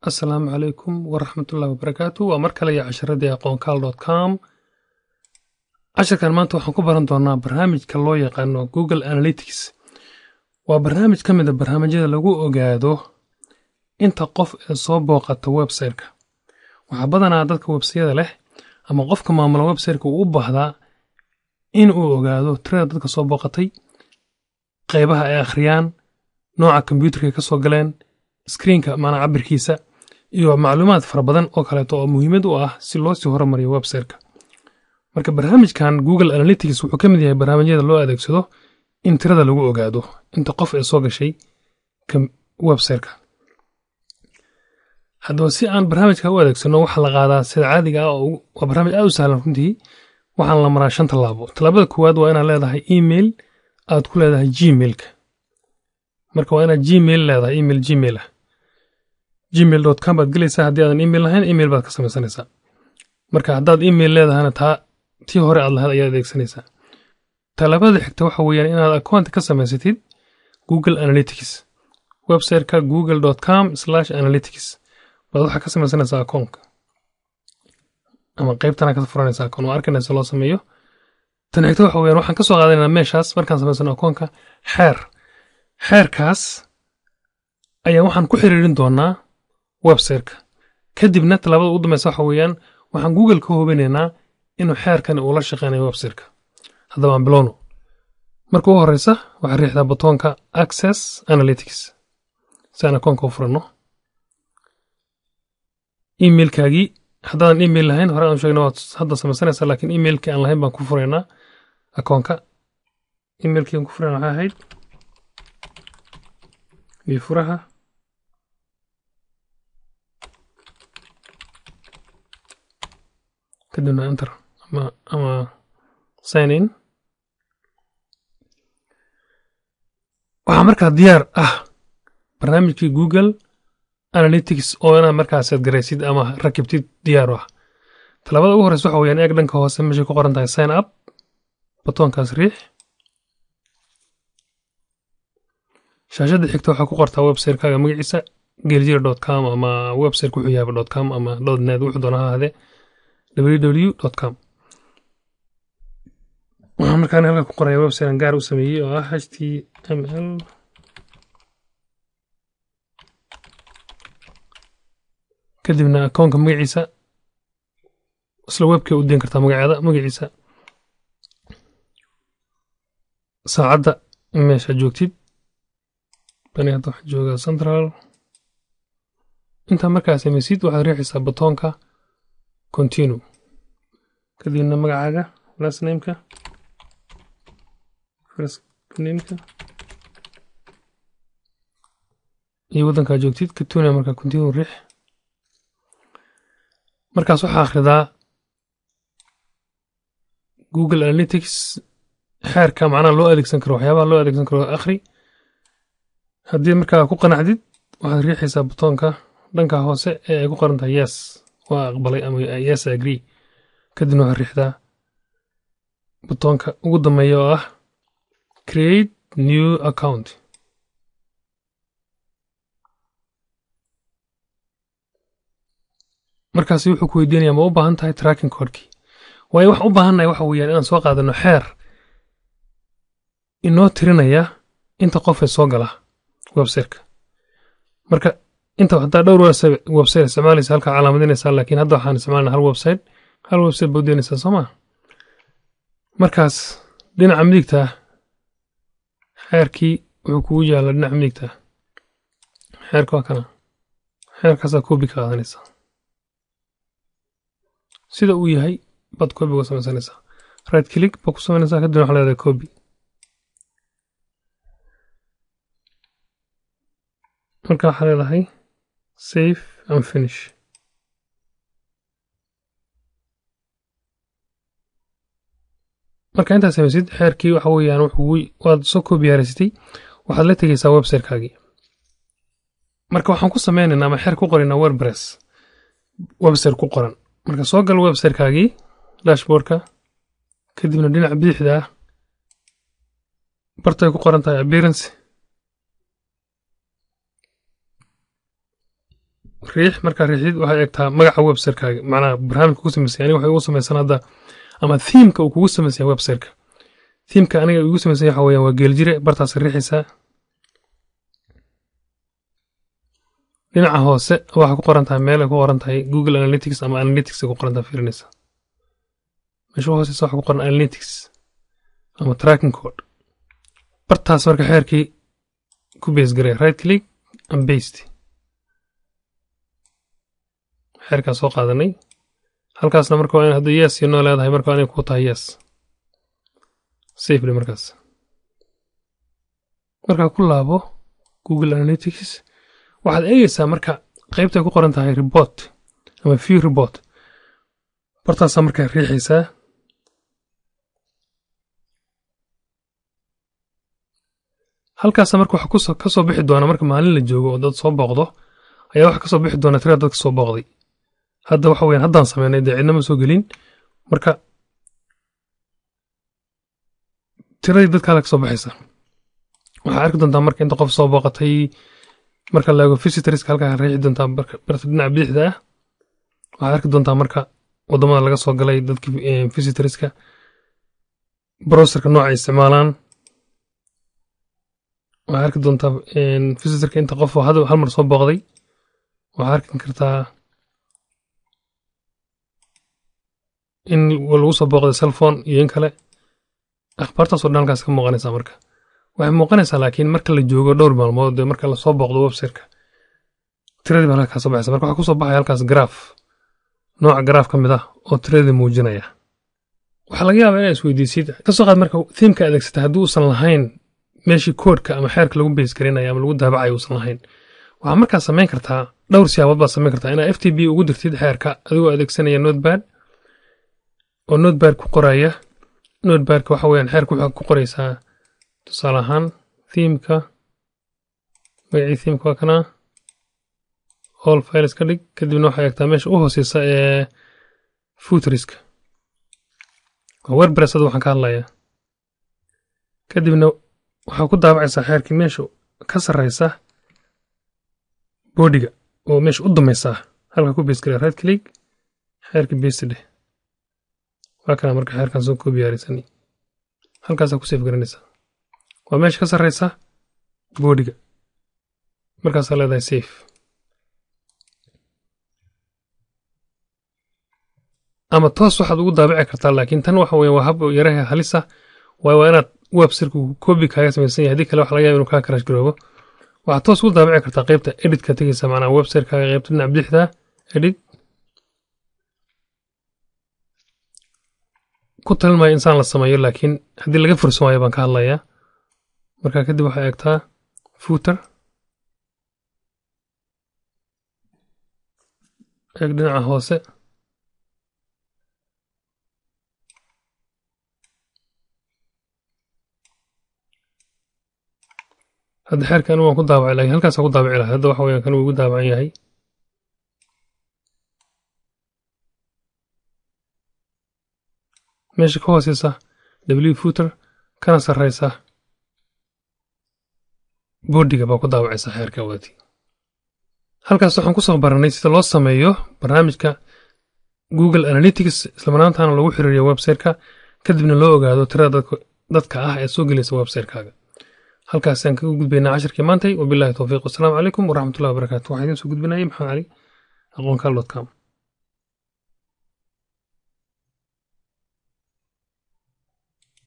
Asalaamu calaykum waraxmatullahi wabarakaatu. Waa mar kale iyo casharadii aqoonkaal.com. Casharkan maanta waxaan ku baran doonaa barnaamijka loo yaqaano Google Analytics. Waa barnaamij ka mid a barnaamijyada lagu ogaado inta qof ee soo booqata website-ka. Waxaa badanaa dadka websayada leh ama qofka maamula website-ka uu u baahdaa in uu ogaado tirada dadka soo booqatay, qeybaha ay akhriyaan, nooca kombiyuutarka ay ka soo galeen, screenka maanaa cabirkiisa, iyo macluumaad fara badan oo kaleeto oo muhiimad u ah si loo sii horumariyo website-ka. Marka barnaamijkan Google Analytics wuxuu ka mid yahay barnaamijyada loo adeegsado in tirada lagu ogaado inta qof ee soo gashay website-ka. Haddaba si aan barnaamijka u adeegsano, waxaa la qaadaa sida caadiga ah, oo waa barnaamij aad u sahlan runtii. Waxaan la maraa shan tallaabo. Tallaabada koowaad waa inaad leedahay email aad ku leedahay Gmailka. Marka waa inaad Gmail leedahay, email Gmail ah. gmail.com baad gelaysaa. Haddii aadan email lahayn, email baad ka samaysanaysaa. Marka haddaad email leedahayna, taa tii hore aad lahayd ayaad adeegsanaysaa. Tallaabada xigta waxa weeyaan inaad account ka samaysatid Google Analytics. Website-ka google.com/analytics baad waxaa ka samaysanaysaa akoonka, ama qaybtana ka furanaysaa akoon. Waa arkanaysa loo sameeyo. Tan xigta waxa weeyaan waxaan ka soo qaadanaynaa meeshaas markaan samaysano akoonka xeer. Xeerkaas ayaa waxaan ku xiriirin doonaa website-ka. Kadibna tallaabada ugu dambaysa waxa weeyaan waxaan Google ka hubinaynaa inuu xeerkani uu la shaqeynayo website-ka. Haddaba aan bilowno. Marka ugu horeysa waxaad riixdaa batoonka Access Analytics si aan akoonka u furanno. Emailkaagii haddaadan email lahayn, hore aan sheegna, waad hadda samaysanaysaa, laakiin emailkii aan lahayn baan ku furaynaa akoonka. Emailkii aan ku furayna waxay ahayd iyo furaha. Kadibna enter ama sign in. Waxaa markaa diyaar ah barnaamijkii Google Analytics oo inaad markaa set garaysid ama rakibtid diyaar u ah. Tallaabada ugu horeysa waxa weeyaan eeg dhanka hoose meeshay ku qoran tahay sign up, batoonkaas riix. Shaashadda xigta waxaa ku qortaa website-kaaga magaciisa, geeljire.com, ama website wuxuu yahay .com ama .net, wuxuu doona ha ahaadee, www.com. Waxaan markaan halka ku qoraya website aan gaar u sameeyey oo ah HTML. Kadibna akoonka magaciisa isla webkay u deyn kartaa, magaceeda, magaciisa, saacadda, meesha joogtid. Bani hadda waxaan joogaa Central. Intaa markaa samaysid, waxaad riixaysaa batoonka continue. Kadibna magacaaga, last nameka, first nameka iyo waddankaa joogtid. Katuna markaa continue riix. Markaas waxaa akhridaa Google Analytics xeerka macnaha loo adeegsan karo, waxyaabaha loo adeegsan karo akhri. Haddii markaa ku qanacdid, waxaad riixaysaa batoonka dhanka hoose ee ay ku qoran tahay yes, waa aqbalay, ama yes, I agree. Kadibna waxaad riixdaa batoonka ugu dambeeya oo ah create new account. Markaasi wuxuu ku weydiinayaa ma u baahan tahay tracking codekii. Waayo waxaan u baahannahay waxa weeyaan inaan soo qaadano xeer inoo tirinaya inta qof ee soo gala website-ka. Marka inta haddaa dhowr website isticmaalaysa, halkaa calaamadinaysaa, laakiin hadda waxaan isticmaalna hal website. Hal website baad doonaysaa, soo maa? Markaas dhinaca midigta xeerkii wuxuu kugu yaalla. Dhinaca midigta xeerka waa kana. Xeerkaasaa copy ka qaadanaysaa. Sida uu yahay baad copy uga samaysanaysaa. Right click baad ku samaynaysaa, kadibna waxaa leedahay copy. Marka waxaa leedahay save and finish. Marka intaad samaysid xeerkii, waxa weeyaan waad soo copy hareysatay, waxaad la tegaysaa website-kaagii. Marka waxaan ku sameynaynaa ama xeer ku qoraynaa WordPress website ku qoran. Marka soo gal website-kaagii dashboardka, kadibna dhinaca bidixda ah bartay ku qoran tahay appearance Riix. Markaa riixdid, waxaad eegtaa magaca website-kaaga, macnaha barnaamijka kugu samaysay. Aniga waxay ugu samaysan hadda ama theme-ka uu kugu samaysan yahay website-ka. Theme-ka aniga igu samaysan waxa weeyaan waa Geeljire. Bartaas riixaysaa. Dhinaca hoose waxaa ku qoran tahay meel ay ku qoran tahay Google Analytics ama Analytics ay ku qoran tahay fiirinaysa. Meesha u hooseysa waxaa ku qoran Analytics ama tracking code. Bartaas marka xeerkii ku paste garee, right click and paste. Xeerkaa soo qaadanay halkaasna marka waa in haddii yes iyo no leedahay, marka waa inay ku tahay yes. Save dhe. Markaas markaa ku laabo Google Analytics. Waxaad eegeysaa marka qaybta ay ku qoran tahay report ama view report. Bartaasaa markaa riixaysaa. Halkaasa marka waxa kusoo ka soo bixi doona, marka maalin la joogo oo dad soo booqdo, ayaa waxa kasoo bixi doona tirada dadka soo booqday. Hadda waxa weeyaan haddaan sameynay, dee cidna ma soo gelin. Marka tiradii dadka halka kasoo baxaysa waxaa arki doontaa marka inta qof soo booqatay. Marka la eego visitorska, halkaa riixi doontaa barta dhinaca bidixda ah. Waxaad arki doontaa marka waddamada laga soo galay, dadka visitorska, browserka nooca ay isticmaalaan. Waxaad arki doontaa visitorka inta qof oo hal mar soo booqday. Waxaad arki kartaa in lagu soo booqday cellphone iyo in kale. Akhbaartaas oo dhan halkaas ka muuqanaysaa. Marka waxay muuqanaysaa, laakiin marka la joogo dhowr maalmood dee marka lasoo booqdo website-ka, tiradii baa halkaas soo baxaysa. Marka waxaa kusoo baxaya halkaas graph, nooca graph ka mid ah oo tiradii muujinaya. Waxaa laga yaabaa inaad isweydiisid, kasoo qaad marka theme-ka adeegsata haddii uusan lahayn meeshii koodhka ama xeerka lagu paste garinayo ama lagu daabacayo uusan lahayn. Waxaa markaa samayn kartaa, dhowr siyaabood baad samayn kartaa: inaad FTP ugu dirtid xeerka adigoo adeegsanaya Notepad oo Notepad ku qoraya. Notepadka waxa weeyaan xeerka waxaad ku qoraysaa, tusaale ahaan, theme-ka magacii. Theme-ka waa kana. All files ka dhig. Kadibna waxaa eegtaa meesha u hooseysa ee footeriska. Waa WordPress hadda waxaan ka hadlayaa. Kadibna waxaa ku daabacaysaa xeerkii meesha ka sarreysa body-ga oo meesha u dambaysa. Halka ku paste garee, right click, xeerka paste dheh. Waa kana marka xeerkan soo koobiyaaraysanay, halkaasaa ku save garanaysaa. Waa meesha ka sarreysa body-ga. Markaasaa leedahay save. Ama toos waxaad ugu daabici kartaa, laakiin tan waxa weeye waa hab yaraha halisa, waayo waa inaad website-ku copy kaaga samaysan yahay. Haddii kale waxa laga yaaba inuu kaa crash garoobo. Waxaad toos ugu daabici kartaa qaybta editka tegeysa, macnaha website-kaaga qaybta dhinaca bidixda, edit. Ku talin maayo insaan la sameeyo, laakiin haddii laga fursan waayo baan ka hadlayaa. Marka kadib waxaa eegtaa footer, eeg dhinaca hoose. Hadda xeerka anigu waan ku daabacay, lakin halkaasaan ku daabici lahaa. Hadda waxa weeyaan kan wuu igu daabacan yahay. Meesha ka hooseysa w footer kana sarreysa body-ga baa ku daabacaysa xeerka wadati. Halkaas waxaan kusoo baranay sida loo sameeyo barnaamijka Google Analytics, islamanaantaana lagu xiriiriyo website-ka, kadibna loo ogaado tirada dadka ah ee soo gelaysa website-kaaga. Halkaasaan kaga gudbaynaa cashirkii maantay. Wabillahi towfiiq, wasalaamu calaykum waraxmatullahi wabarakaatu. Waxaa idiin soo gudbinayay Maxamed Cali, aqoonkaal.com.